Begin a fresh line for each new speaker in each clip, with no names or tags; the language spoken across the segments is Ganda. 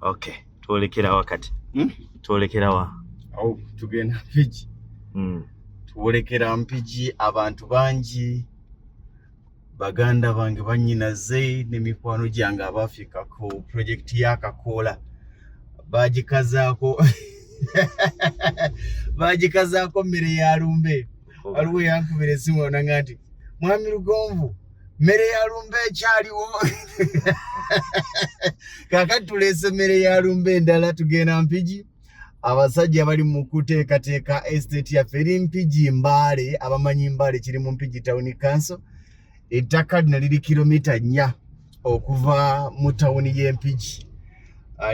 Okay, twolekera kati? Twolekera wa?
Awo tugenda Mpigi. Twolekera Mpigi. Abantu bangi, baganda bange, bannyinaze ne mikwano gyange abaafika ku pulojekiti ya Kakoola, bagikazaako mmere ya lumbe. Waliwo yankubira esimu onanga nti, "Mwami Lugonvu, mmere ya lumbe ekyaliwo?" Kaakati tuleese mmere ya lumbe endala. Tugenda Mpigi. Abasajja bali mu kuteekateeka estate yaffe eri Mpigi Mbaale. Abamanyi Mbaale, kiri mu Mpigi Town Council. Ettaka lino liri kilomita 4 okuva mu tawuni y'Empigi.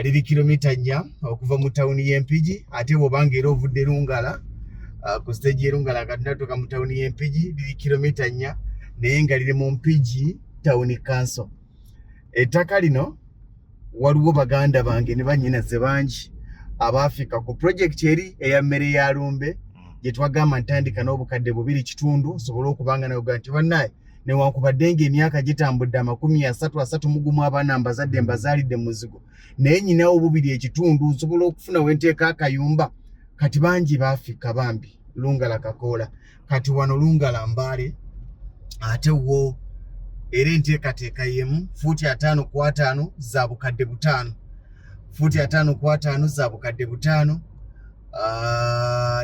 Liri kilomita 4 okuva mu tawuni y'Empigi. Ate bw'obanga era ovudde Lungala, ku stage y'e Lungala nga tunatuuka mu tawuni y'Empigi, liri kilomita 4, naye nga liri mu Mpigi Town Council. Ettaka lino waliwo baganda bange ne bannyinaze bangi abaafika ku pulojekiti eri eya mmere ya lumbe gye twagamba ntandika n'obukadde 2.5, osobole okubanga nayoga nti, "Bannaye, newankubadde ng'emyaka gitambudde 30, 31, abaana mbazadde, mbazaalidde muzigo, naye nyinawo 2.5, nsobola okufuna wenteeka akayumba." Kati bangi baafika bambi Lungala Kakoola. Kati wano Lungala Mbaale, ate wo era enteekateeka yemu, fuuti 50 ku 50 za bukadde 5, fuuti 50 ku 50 za bukadde 5.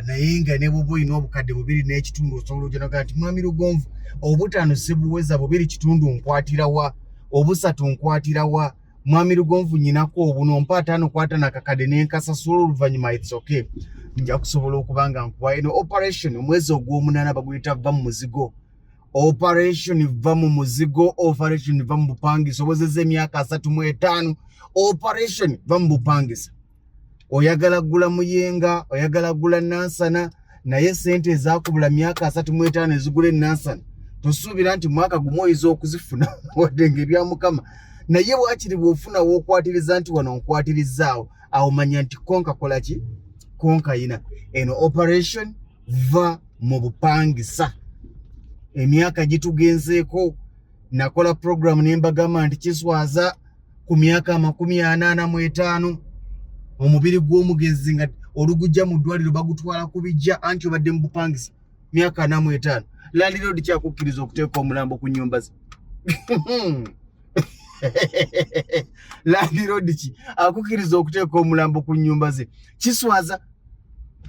Naye nga ne bwoba olina obukadde 2.5, osobola ojja nti, "Mwami Lugonvu, obutaano sibuweza, 2.5 nkwatirawa, obusatu nkwatirawa? Mwami Lugonvu, nyinako obuno, mpa 50 ku 50, akakadde nenkasasula oluvannyuma." It's okay, nja kusobola okuba nga nkuwa eno operation. Omwezi ogw'omunaana baguyita Va mu Muzigo, operation Va mu Muzigo, operation Va mu Bupangisa. Obozeza emyaka 35, operation Va mu Bupangisa. Oyagala gula Muyenga, oyagala gula Nansana, naye sente ezakubula myaka 35 ezigula enansana, tosuubira nti mwaka gumu oyinza okuzifuna, wadde nga ebya Mukama. Naye bwakiri bw'ofuna w'okwatiriza nti wano nkwatirizaawo awo, manya nti konka kola ki, konka yina eno operation Va mu Bupangisa. Emyaka gitugenzeeko. Nakola program ne mbagamba nti kiswaza ku myaka 85 omubiri gw'omugenzi nga olugujja mu ddwaliro bagutwala ku bijja, anti obadde mu bupangisa myaka 45. Landlord kyakukkiriza okuteeka omulambo ku nnyumba ze? Landlord ki akukkiriza okuteeka omulambo ku nnyumba ze? Kiswaza.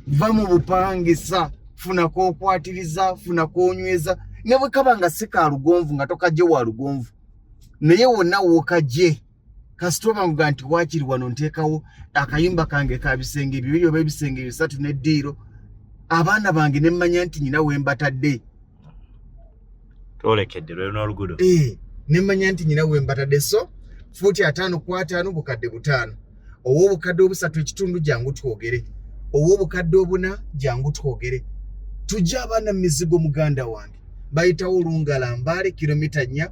Va mu bupangisa, funa k'okwatiriza, funa k'onyweza, ne bwe kaba nga si ka Lugonvu, nga tokajje wa Lugonvu, naye wonna wookajje, kasita oba nti waakiri wano nteekawo akayumba kange ka bisenge 2 oba ebisenge 3 n'eddiiro, abaana bange ne mmanya nti nyina we mbatadde.
Twolekedde lwe n'oluguudo.
Eh, ne mmanya nti nyina we mbatadde. So fuuti 50 ku 50, bukadde 5. Ow'obukadde 3.5, jangu twogere. Ow'obukadde 4, jangu twogere. Tujje abaana mu mizigo. Muganda wange, bayitawo Olungala Mbaale, kilomita 4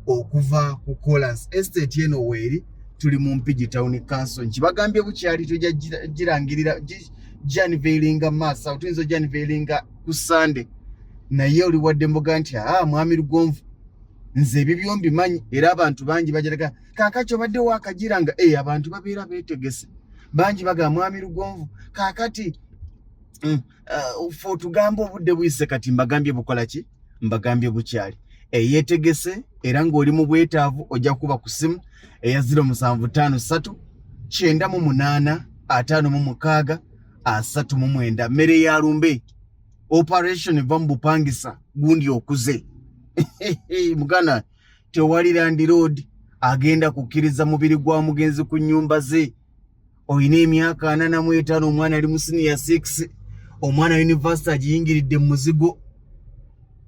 okuva ku Colans Estate. Eno weeri tuli mu Mpigi Town Council. Nkibagambye bukyali, tujja girangirira, giunveilinga maaso awo. Tuyinza ogiunveilinga ku Sande, naye oli wadde mboga nti, "Aa, Mwami Lugonvu, nze ebyo byombimanyi." Era abantu bangi bajalaga, "Kaakati obadde wakagira nga abantu babeera beetegese." Bangi bagamba, "Mwami Lugonvu, kaakati fe otugamba obudde buyise." Kati mbagambye bukola ki? Mbagambye bukyali. Eyeetegese era ng'oli mu bwetaavu, ojja kuba ku simu eya 0753 98 56 39. Mmere ya lumbe, operation Va mu Bupangisa. Gundi okuze mugana, tewali landlord agenda kukkiriza mubiri gwa mugenzi ku nnyumba ze. Olina emyaka 45, omwana ali mu senior 6, omwana university agiyingiridde mu muzigo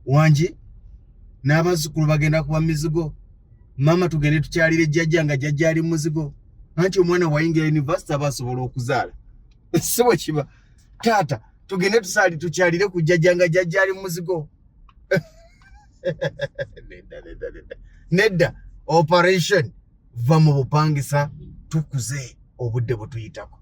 wangi, n'abazzukulu bagenda kuba mizigo. "Maama, tugende tukyalire jjajja," nga jjajja ali muzigo. Anti omwana wayingira university aba asobola okuzaala, si bwe kiba? "Taata, tugende tusaali tukyalire ku jjajja," nga jjajja ali muzigo. Nedda, nedda, nedda, nedda. Operation Va mu Bupangisa. Tukuze, obudde butuyitako.